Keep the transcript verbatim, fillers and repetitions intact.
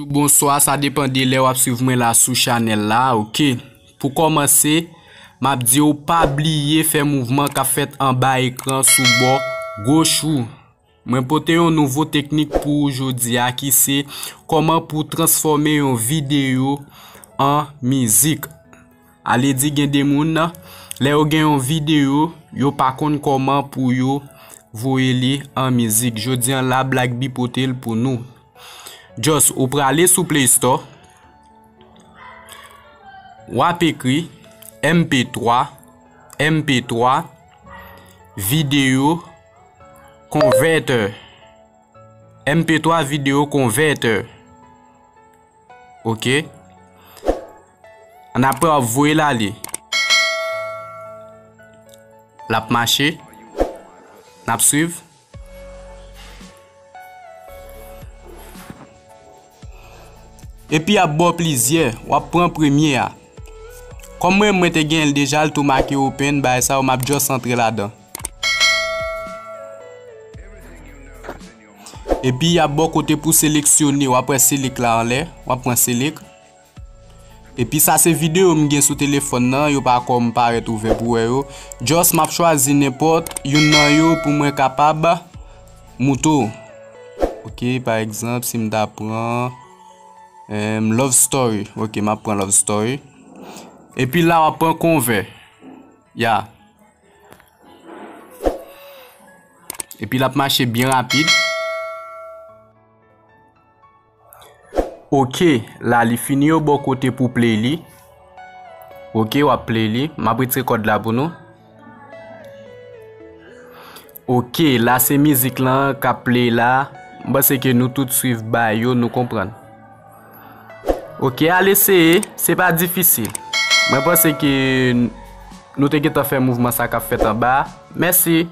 Bonswa, sa depann de lè w ap swiv mwen la sou chanèl la, oke. Pou kòmanse, m ap di w pa bliye fè mouvman k ap fèt anba ekran sou bò goch ou. Mwen pote yon nouvo teknik pou ou jodi a ki se kòman pou transfòme yon videyo an mizik. Ale di gen de moun, lè yo gen yon videyo, yo pa konn kòman pou yo voye li an mizik. Jodi an la, Black B pote l pou nou. Just, ou prale sou Play Store, w ap ekri M P twa, M P twa, videyo converter. M P twa video converter. Oke. Annapre w ap voye l ale. L ap mache. N ap swiv. Epi ap ba w plizyè, w ap pran premye a. Kòm mwen, mwen te gen l deja, l tou make open, bagay sa yo, m ap just antre ladan. Epi y ap ba w kote pou seleksyone, w ap wè select la anlè, w ap pran select. Epi sa se videyo m gen sou telefòn nan, yo pa kòm parèt ouvè pou wè yo. Just m ap chwazi nenpòt youn nan yo pou mwen kapab moutre w. Oke, pa egzanp, si m ta pran, em, Love Story. Oke, m ap pran Love Story. Epi la, w ap pran Convert. Ya. Epi l ap mache byen rapid. Oke, la li fini yo bò kote pou play li. Oke, w ap play li. M ap retire kòd la pou nou. Oke, la se mizik lan k ap play la. M panse ke nou tout swiv bay yo, nou konprann. Oke, al eseye, se pa difisil. Mwen panse ke n-, nou te gentan fè mouvman sa k ap fèt anba a. Mèsi.